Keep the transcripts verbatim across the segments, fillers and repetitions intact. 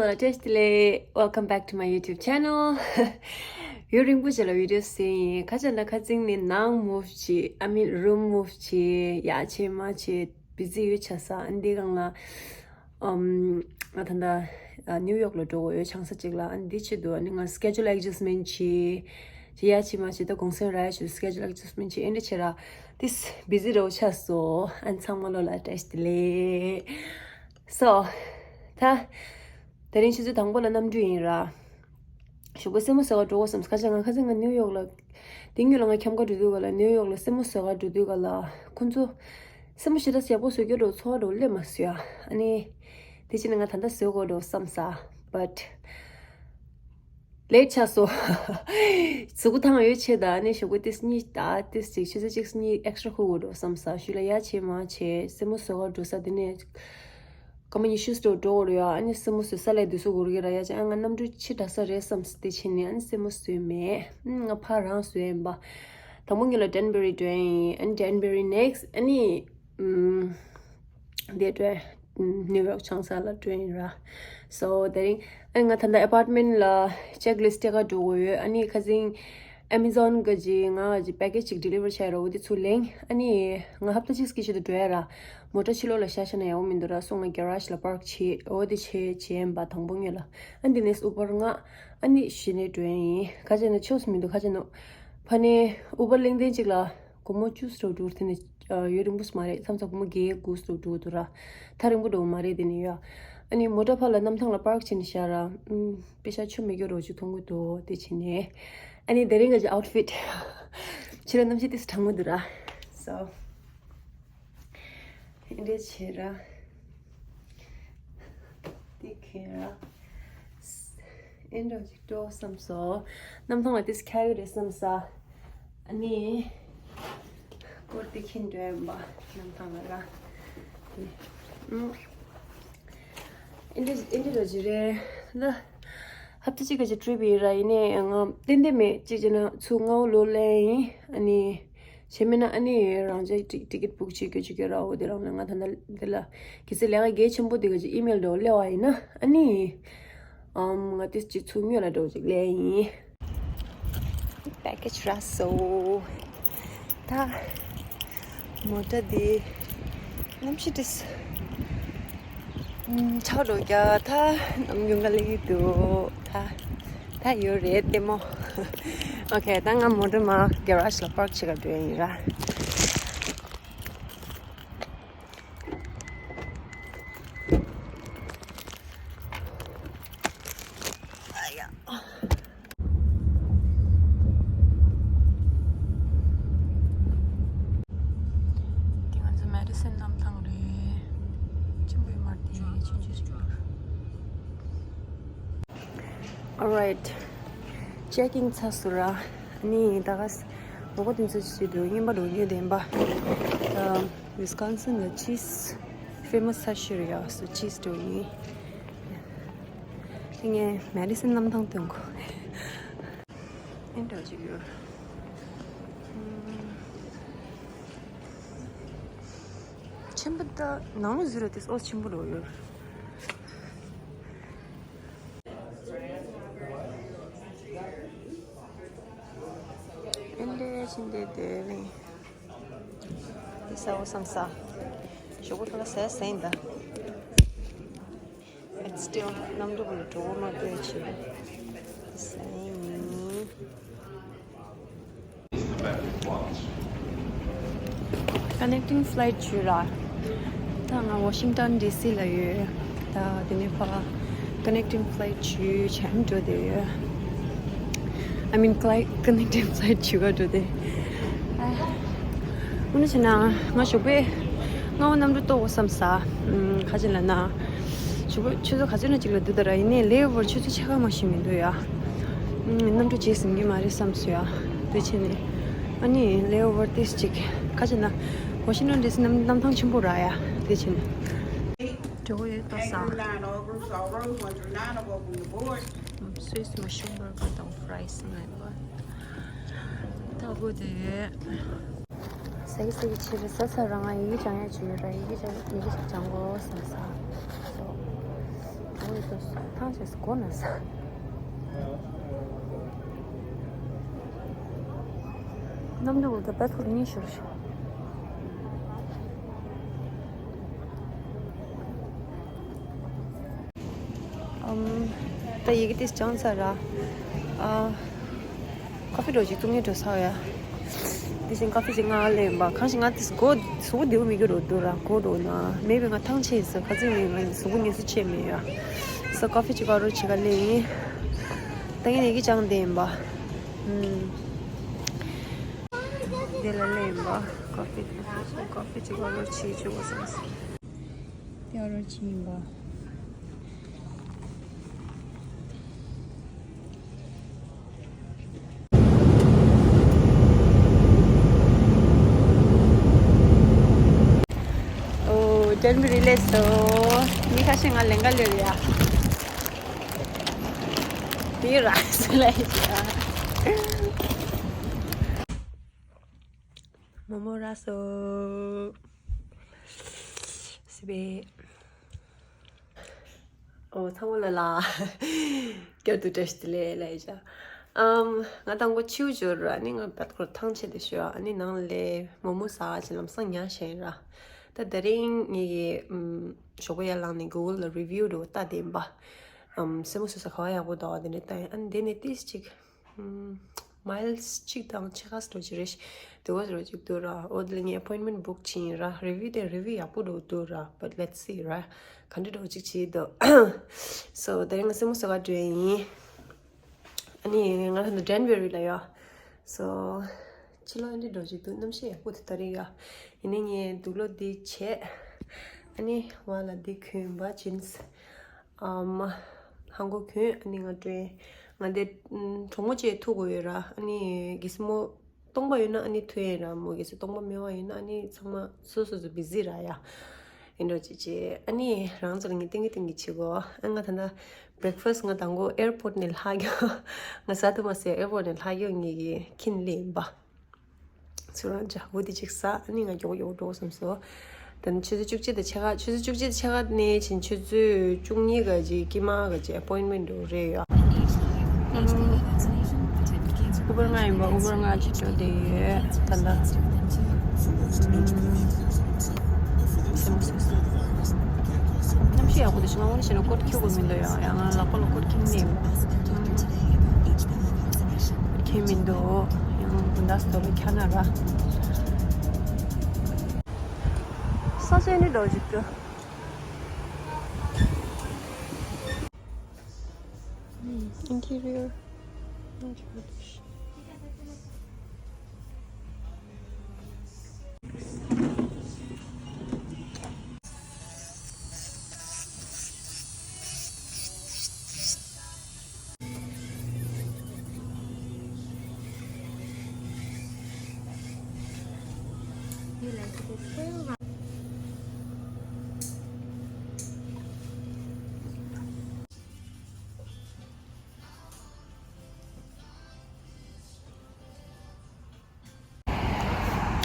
བཀྲ་ཤིས་བདེ་ལེགས། Welcome back to my YouTube channel. ཡུན་རིང་པོ་ཞིག་ལ་བི་ཌི་ཡོ་བཟོས་ཡིན། ཁ་ཆེ་ན་ཁ་ཚིག་ནི་ནང་མུབ་བྱས། I mean room move བྱས། ཡ་བྱས་མ་བྱས་བི་ཛི་ཡོད་ཆ་ས། ཨ་ནི་འདི་སྒང་ལ་ཨམ་ང་ད་ལྟ་ཨ་ནིའུ་ཡོག་ལ་འགྲོ་དགོས་ཡོད། ཆང་ས་གཅིག་ལ། ཨ་ནི་འདི་ཆེད་དུ་ཨ་ནི་ང་སི་ཀེ་ཇུ་ཨེ་ཌ་ཇ་སི་མེན་ཊི་བྱས། བྱས་ཡ་བྱས་མ་བྱས་ད་གུང་སེང་རག་ཡ་ཆེད་དུ་སི་ཀེ་ཇུ་ཨེ་ཌ་ཇ་སི་མེན་ཊི་བྱས། ཨེ་འདྲ་བྱས་ར་ཏིས་བི་ཛི་རོ་ཆགས་སོང་། ཨ་ནི་ཚང་མ་ལོ་ལ་བཀྲ་ཤིས་བདེ་ལེགས། So ད་དེ་རིང་ཆུ་ཚོད་དང་པོ་ལ་གནམ་གྲུ་ཡིན་ར། ཞོགས་པ་སེན་མོ་བཟོ་ག་འགྲོ་དགོས་བསམ། ཁ་ཆེ་ང་ཁ་ཆེ་ང་ནིའུ་ཡོག་ལ། དེ་སྔོན་ལ་ང་ཁྱམས་ཁར་འགྲོ་དུས་ག་ལ་ནིའུ་ཡོག་ལ་སེན་མོ་བཟོ་ག་འགྲོ་དུས་ག་ལ་ཁོང་ཚོ་སེན་མོ་ཞེ་དྲག་ཡག་པོ་བཟོ་རྒྱུ་འགྲོ་ཚོར་བ་འགྲོ་སླེབས་མ་སོང་ཡ། ཨ་ནི་དེ་ཕྱིན་ང་ད་ལྟ་བཟོ་དགོས་འགྲོ་བསམ་ས། But ལེཊ་ཆགས་སོང་། གཟུགས་པོ་ཐང་ཡོད་ཆེ་ད། ཨ་ནི་ཞོགས་པ་ཏིས་གཉིས་ད་ཏིས་གཅིག་ཆུ་ཚོད་གཅིག་གཉིས་ཨེག་སི་ཊ་ར་ཁུག་དགོས་འགྲོ་བསམ་ས། ཞུ་ལ་ཡ་བྱས་མ་བྱས་སེན་མོ་བཟོ་ག་འགྲོ་ས་དེ་ནས། སྐར་མ་ཉི་ཤུ་ཙམ་འགྲོ་དགོས་རེད་ཡ། ཨ་ནི་སེན་མོ་བཟོས་ས་ལས་དུས་ཚོད་འགོར་གི་ར་ཡ་ཅག་ང་གནམ་གྲུ་ཕྱི་དྲགས་ས་རེད་བསམ་སྟེ་ཕྱིན་ནས་ཨ་ནི་སེན་མོ་བཟོས་མེད། ཨ་ནི་ང་ཕར་རང་བཟོས་ཡིན་པ། དང་པོ་ཉིད་ལ་ཌན་བེ་རི་འགྲོ་ཡིན། ཨ་ནི་ཌན་བེ་རི་ནེག་སི་ཨ་ནི་ཨམ་དེ་འགྲོ་ཡིན། ནིའུ་ཡོག་ཆང་ས་ལ་འགྲོ་ཡིན་ར། So དེ་རིང་ཨ་ནི་ང་ད་ལྟ་ཨེ་པར་ཊི་མེན་ཊི་ལ་ཅེག་ལི་སི་ཊི་སྤྲད་ག་འགྲོ་དགོས་ཡོད། ཨ་ནི་ཁ་སང་ཨེ་མེ་ཛོན་གི་ཅིག་ང་གི་ཅིག་པེ་ཀེ་ཇི་ཅིག་ཌི་ལི་ཝར་བྱས་ར། འོ་དེ་ཚུར་ལེན། ཨ་ནི་ང་ཧབ་ཏ་གཅིག་གི་ཆེད་དུ་འགྲོ་ཡ་ར། མོ་ཊ་ཕྱི་ལོགས་ལ་བཞག་བཞག་ན་ཡག་པོ་མི་འདུག་ར་སོང་། ང་གེ་རེཇ་ལ་པར་ཀི་བྱས། འོ་དེ་བྱས་བྱས་ཡིན་པ་དང་པོ་ཉིད་ལ། ཨ་ནི་དེ་ནས་ཨུ་བར་མངགས། ཨ་ནི་གཞི་ནས་འགྲོ་ཡ་ཡིན། ཁ་ཆེ་ན་ཆོག་སུ་མི་འདུག་ཁ་ཆེ་ན་ཕ་ནས་ཨུ་བར་ལེན་ཐེངས་གཅིག་ལ་སྒོར་མོ་བཅུ་ཙམ་འགྲོ་དེ་ནས་ཡུན་རིང་པོ་སུ་མ་རེད། མཚམས་མཚམས་སྒོར་མོ་བརྒྱད་དགུ་ཙམ་འགྲོ་འདུག་ར། ཐག་རིང་པོ་འགྲོ་མ་རེད། དེ་ནས་ཡ་ཨ་ནི་མོ་ཊ་ཕར་ལ་གནམ་ཐང་ལ་པར་ཀི་བྱས་ནས་བཞག་ར། ཨུམ་པེ་ཤ་ཆུ་མི་སྐྱོ་རོ་ཅིག་མཐོང་གི་འདུག་དེ་བྱས་ནས་ཨ་ནི་དེ་རིང་གི་ཨའུ་ཊི་ཕིཊ་ཕྱི་ལ་གནམ་གཤིས་ཏིས་གྲང་མོ་འདུག་ར། So ཨེ་འདྲས་བྱས་ར། ཏི་ཁེ་ར། ཨེ་འདྲ་ཅིག་འགྲོ་བསམ་སོང་། གནམ་ཐང་ལ་ཏིས་ཁ་ཡོད་རེད་བསམ་ས། ཨ་ནི། སྐོར་ཏི་ཁེ་འགྲོ་ཡིན་པ། གནམ་ཐང་ལ་ར། ཨེ་འདྲས་ཨེ་འདྲས་ར་ཅིག་རེད་ལ། ཧབ་ཏ་གཅིག་གི་ཅིག་ཊི་རིབ་ཡིན་ར། ཡིན་ནའི་ང་ཏན་ཏན་མེད་ཅིག་བྱས་ན་ཚུར་སྔ་བོ་ལོ་ལེན་ཡིན། ཨ་ནི། བྱས་མིན་ན་ཨ་ནི་རང་ཅག་ཊི་ཊི་ཀེ་ཊི་བུག་བྱེད་དགོས་ཅིག་ཡོད་ར། འོ་དེ་རང་ལ་ང་ད་ལྟ་འདི་ལ་གལ་སྲིད་ལས་ཀ་གལ་ཆེན་པོ་དེ་ག་ཅིག་ཨི་མེལ་འདྲ་བོ་སླེབས་པ་ཡིན་ན་ཨ་ནི་ཨམ་ང་ཏིས་ཅིག་ཚུར་སྔོན་ལ་འགྲོ་ཅིག་ལེན་ཡིན། པེ་ཀེ་ཇི་རག་སོང་། ད་མོ་ཊ་འདི་གནམ་གཤིས་ཏིས་ཆག་འགྲོ་རྒྱ་ད་ནམ་རྒྱུན་ག་ལེ་གི་འདུག་ད་ད་ཡོད་རེད་ལྟད་མོ། ཨོ་ཁེ། ད་ང་མོ་ཊ་མར་གེ་རེཇ་ལ་པར་ཀི་བྱེད་ག་འགྲོ་ཡ་ཡིན་ར། ཨ་ཡ། འདི་ང་ཚོ་མེ་ཌི་སན་གནམ་ཐང་རེད། ཆེན་པོ་ཡོད་མ་རེད་དེ། ཆུང་ཆུང་ཞིག་རེད། Alright. Check in ཚར་སོང་ར། ཨ་ནི་ད་ག་ས་ལོ་གོ་དེ་ཚོ་ཞིག་འགྲོ་རྔན་པ་འགྲོ་རྒྱུ་དེ་ཡིན་པ། ད་ཝི་སི་ཀོན་སིན་ལ་ཆིས་ཕེ་མ་སི་ས་ཞིག་རེད་ཡ། སོ་ཆིས་འགྲོ་ཡིན། དེ་ངས་མེ་ཌི་སན་གནམ་ཐང་སྟོན་གོ། ཨེ་འདྲ་ཅིག་ཡོད། ཆེན་པོ་ད་ནང་ལོགས་ཟེར་ར་དེ་ཨོ་ཆེན་པོ་ལོ་ཡོད། ཨེ་འདྲ་ཅིག་འདི་དེ་ནི་དེ་ས་འོ་བསམ་ས། ཞོགས་པ་ཁ་ལ་ཟས་ཟས་ཡིན་ད། It's still གནམ་གྲུ་བུ་ལ་འགྲོ་མ་འདོད་ཆེ། ཟས་ཡིན། Connecting flight བྱོས་ར། ད་ང་ཝ་ཤིང་ཊོན་ཌི་སི་ལ་ཡོད། ད་དེ་ནས་ཕར་connecting flight བྱོས་བྱས་འགྲོ་བསྡད་ཡོད། I mean flight, connecting flight བྱོས་ག་འགྲོ་བསྡད། དངོས་གནས་བྱས་ན་ང་ཞོགས་པའི་སྔ་པོ་གནམ་གྲུ་གཏོང་དགོས་བསམ་ས། ཨམ་ག་ཅི་ལབ་ན། ཞོགས་པ་ཆུ་ཚོད་ག་ཚོད་ནས་གཅིག་ལ་འདུག་ད་ར། ཡིན་ནའི་ལེ་ཨོ་ཝར་ཆུ་ཚོད་ཕྱེད་ཀ་མ་ཞིག་མི་འདུག་ཡ། ཨམ་གནམ་གྲུ་རྗེས་ཟིན་གྱི་མ་རེད་བསམ་སོང་ཡ། དེ་བྱས་ནས་ཨ་ནི་ལེ་ཨོ་ཝར་ཏིས་ཅིག་ག་ཅི་ན་ཝ་ཤིང་ཊོན་ཌི་སི་གནམ་གནམ་ཐང་ཆེན་པོ་ར་ཡ། དེ་བྱས་ནས་འགྲོ་གི་ཡོད་ད་ས། སུད་སི་མ་ཤུ་བར་གར་དང་ཕ་རའི་སི་ང་ཡིན་པ། ད་གོ་དེ། ཟ་གི་ཟ་གི་བྱེད་རེད། ཟ་ཚར་རང་ང་ཡི་གེ་སྦྱང་ཡ་བྱེད་ཡོད་ར། ཡི་གེ་སྦྱང་ཡི་གེ་ཞིག་སྦྱང་དགོས་བསམ་ས། སོ། འོ་ ཐང་ཆད་སོང་། གོ་ན་ས། གནམ་གྲུ་འོག་ཏུ་པད་ཁོར་གཉིས་ཤོར་ཤག་ཨམ། ད་ཡི་གེ་དེ་སྦྱངས་ཚར་ར། ཨ། ཀ་ཧྥི་འདྲ་ཅིག་བཙུགས་ཉེན་འགྲོ་ས་ཡ། དེ་བཞིན་ཀ་ཧྥི་ཅིག་ང་ལེན་པ། གང་ཞིག་ང་དེ་གོ་གཟུགས་པོ་བདེ་པོ་མི་འགྱུར་རོ་འདུག་ར། གོ་འགྲོ་ན་མེད་པའི་ང་ཐང་ཆད་ཟེར། ཁ་ཚིག་མེད། ང་གཟུགས་པོ་ངལ་གསོ་བྱས་མེད་ཡ། ས་ཀ་ཧྥི་ཅིག་ཨོ་ཌར་བྱེད་ག་ལེན་ཡིན། ད་ངས་ནས་ཀྱི་ཅང་བསྟན་པ། ཨུམ། དེ་ལ་ལེན་པ། ཀ་ཧྥི་ཅིག་ཀ་ཧྥི་ཅིག་ཨོ་ཌར་བྱེད་བཅུག་གོ་བསམ་སོང་། དེ་ཨོ་ཌར་བྱེད་ཡིན་པ། ཨོ། དྲན་པའི་རི་ལས་སོ། མི་ཁ་ཤས་ང་ལེན་ག་ལེར་ཡ། དེ་ར་སི་ལ་ཡ། མོ་མོ་ར་སོ། སི་བེ། ཨོ། ཚང་མ་ལ་ལ། བསྐྱར་དུ་བཀྲ་ཤིས་བདེ་ལེགས་ལ་ཡ་ཅག་ཨམ། ང་དང་པོ་ཆིའུ་འབྱོར་ར། ཨ་ནི་ང་བད་ཁོར་ཐང་ཆད་དེ་ཤོ། ཨ་ནི་ནང་ལས་མོ་མོ་ཟ་ཅི་ལམ་སང་ཉ་ཤེས་ར། ད་དེ་རིང་ངེད་ཀྱི་ཨམ། ཞོགས་པ་ཡར་ལངས་ནས་གུ་གལ་ལ་རི་བིའུ་འགྲོ་ལྟ་དེ་ཡིན་པ། ཨམ། སེན་མོ་བཟོས་ས་ག་བ་ཡག་པོ་འདུག་དེ་འདྲ་ལྟ་ཡིན། ཨ་ནི་དེ་ནས་ཏིས་ཅིག་མ་ལིས་གཅིག་དང་ཕྱེད་ཀ་ཙམ་ཅིག་རེད། དེ་བ་ཙམ་ཅིག་འདུག་ར། འོ་དེ་ལ་ངས་ཨ་པོ་ཡིན་མེན་ཊི་བུག་བྱས་ཡིན་ར། རི་བིའུ་དེ་རི་བིའུ་ཡག་པོ་འགྲོ་འདུག་ར། But let's see ར། ག་འདྲ་འགྲོ་ཅིག་བྱེད་འདུག་སོ་དེ་རིང་ང་སེན་མོ་བཟོ་ག་འགྲོ་ཡིན། ཨ་ནི་ང་ད་ལྟ་ཌེན་ཝེ་རི་ལ་ཡོད། སོ་ཕྱི་ལོགས་ཨ་འདྲ་འགྲོ་ཅིག་འདུག་གནམ་གཤིས་ཡག་པོ་དེ་ད་རེས་ཡ། ཡིན་ནའི་ངས་དུག་ལོག་འདི་བྱས། ཨ་ནི་བ་ལ་འདི་གོན་པ་ཇིན་སི། ཨམ། ཧང་གོ་གྱོན། ཨ་ནི་ང་སྤྲོད། ང་འདི་གྲོགས་མོ་བཅས་ཐུག་དགོས་ཡོད་ར། ཨ་ནི་གལ་སྲིད་མོ་སྟོང་པ་ཡོད་ན་ཨ་ནི་ཐུག་ཡས་ར། མོ་གལ་སྲིད་སྟོང་པ་མེད་པ་ཡིན་ན་ཨ་ནི་ཚང་མ་སོ་སོ་སོ་བི་ཟི་ར་ཡ། ཡིན་འགྲོ་ཅི་ཅི། ཨ་ནི་རང་ཚོ་ལ་ངས་ཏིང་གི་ཏིང་གི་བྱེད་དགོས། ཨ་ང་ད་ལྟ་བྷེག་ཕ་སི་ང་དང་པོ་ཨེར་པོར་ཊི་ནས་ལྷག་ཡོང་། ང་ཟ་ཐུབ་མ་སོང་། ཨེར་པོར་ཊི་ནས་ལྷག་ཡོང་ངེད་ཀྱི་ཁྱིམ་ལ་ཡིན་པ། ཚུར་རང་ཇ་འུ་དེ་གཅིག་ཟ། ཨ་ནི་ང་མགྱོགས་མགྱོགས་འགྲོ་བསམ་སོང་། ད་ནི་ཆུ་ཚོད་བཅུ་གཅིག་དང་ཕྱེད་ཀ་ཆུ་ཚོད་བཅུ་གཅིག་དང་ཕྱེད་ཀ་ནས་བྱིན་ཆུ་ཚོད་བཅུ་གཉིས་ག་ཅིག་དཀྱིལ་མ་ག་ཅིག་ཨ་པོ་ཡིན་མེན་ཊི་འགྲོ་རེད་ཡ། ཨུ་བར་ལྔ་ཡིན་པ། ཨུ་བར་ལྔ་ཅིག་འགྲོ་བསྡད་ཡོད་ད་ལྟ། གནམ་གཤིས་ཡག་པོ་འདུག་ང་འོ་ན་ཞེ་ན་ཀོཊ་འཁྱེར་དགོས་མི་འདུག་ཡ། ཡང་ང་ལག་པ་ལ་ཀོཊ་འཁྱེར་ནས་ཡིན་པ། ཁྱེད་མི་འདུག་ཡང་དགུན་ཟླ་སྟོད་ལ་ཁྱག་ན་ར། ས་ཆ་ནི་འགྲོ་ཅིག་ཏུ། Interior.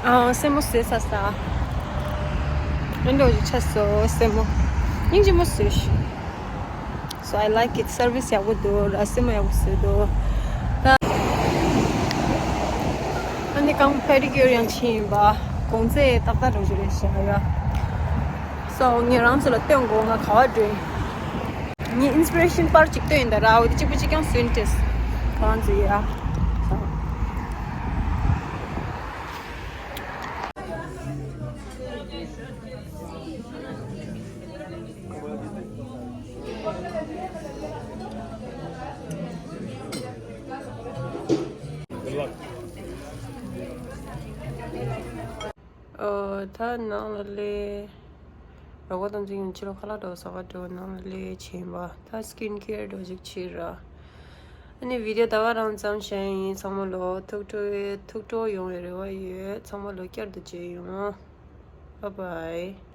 ཨ། སེན་མོ་བཟོས་ཚར་སོང་། ཨེ་འདྲ་ཅིག་ཆགས་སོང་སེན་མོ། སྙིང་རྗེ་མོ་བཟོས་ཤག So I like it. སར་བི་སི་ཡག་པོ་འདུག་ར། སེན་མོ་ཡག་པོ་བཟོས་འདུག་ད་ཨ་ནི་གང་པེ་ཌི་ཀིའུར་ཡང་ཕྱིན་ཡིན་པ། གོང་ཚད་ཏག་ཏག་འགྲོ་རྒྱུ་རེད་ཤག་ཡ། སོ་ངས་རང་ཚོ་ལ་སྟོན་དགོས། ང་ག་བ་འགྲོ་ཡིན། ངའི་ཨིན་སི་པི་རེ་ཤན་པར་ཅིག་སྟོན་ཡིན་ད་ར། འོ་དེ་གཅིག་པུ་གཅིག་རྐྱང་བཟོས་ནས་སྤྲད་སོང་། གང་ཟེར་ཡ། ཨོ། ད་ནང་ལ་སླེབས། རོགས་པ་དང་འཛིང་ཕྱི་ལོགས་ཁ་ལག་འདྲ་བོ་ཟ་ག་འགྲོ། ནང་ལ་སླེབས་ཕྱིན་པ། ད་སི་ཀིན་ཀེར་འདྲ་བོ་ཅིག་བྱེད་ར། ཨ་ནི་བི་ཌི་ཡོ་ད་ག་རང་མཚམས་བཞག་ཡིན། ཚང་མ་ལོ་ཐུགས་སྤྲོ་ཐུགས་སྤྲོ་ཡོང་བའི་རེ་བ་ཡོད། ཚང་མ་ལོ་བསྐྱར་དུ་མཇལ་ཡོང་། Bye bye.